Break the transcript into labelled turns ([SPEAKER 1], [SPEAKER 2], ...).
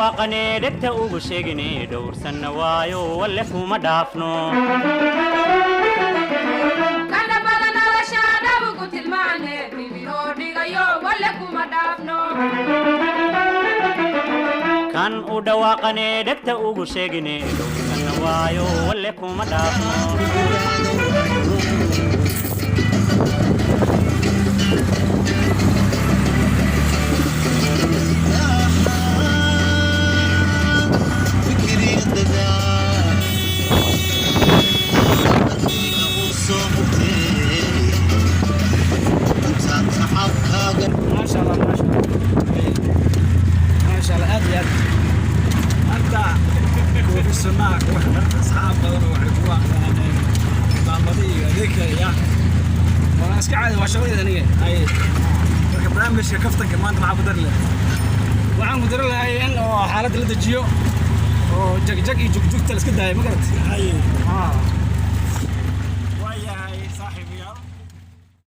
[SPEAKER 1] Dhawaaqanee dhegta ugu sheegine, dhowrsanna waayo, walle kuma dhaafno.
[SPEAKER 2] Kandhabada nolosha dhabugu tilmaane, dibinoo dhigayo, walle kuma dhaafno.
[SPEAKER 1] Kan u dhawaaqanee dhegta ugu sheegine, dhowrsanna waayo, walle kuma dhaafno.
[SPEAKER 3] Maasha Allah, maasha Allah, maasha Allah, aad iyo aad. Maanta koofi sunnaha kuwa xiran, asxaab badan oo waxay ku aqaaneen cimaamadi iyo adeegka ya waa iska caadi, waa shaqadeeda aniga. Ay, marka barnaamijka kaftanka maanta maxaa ku dari lahayd? Waxaan ku dari lahay in oo xaaladda la dejiyo oo jagjag iyo jugjugta la iska daayo, ma garat?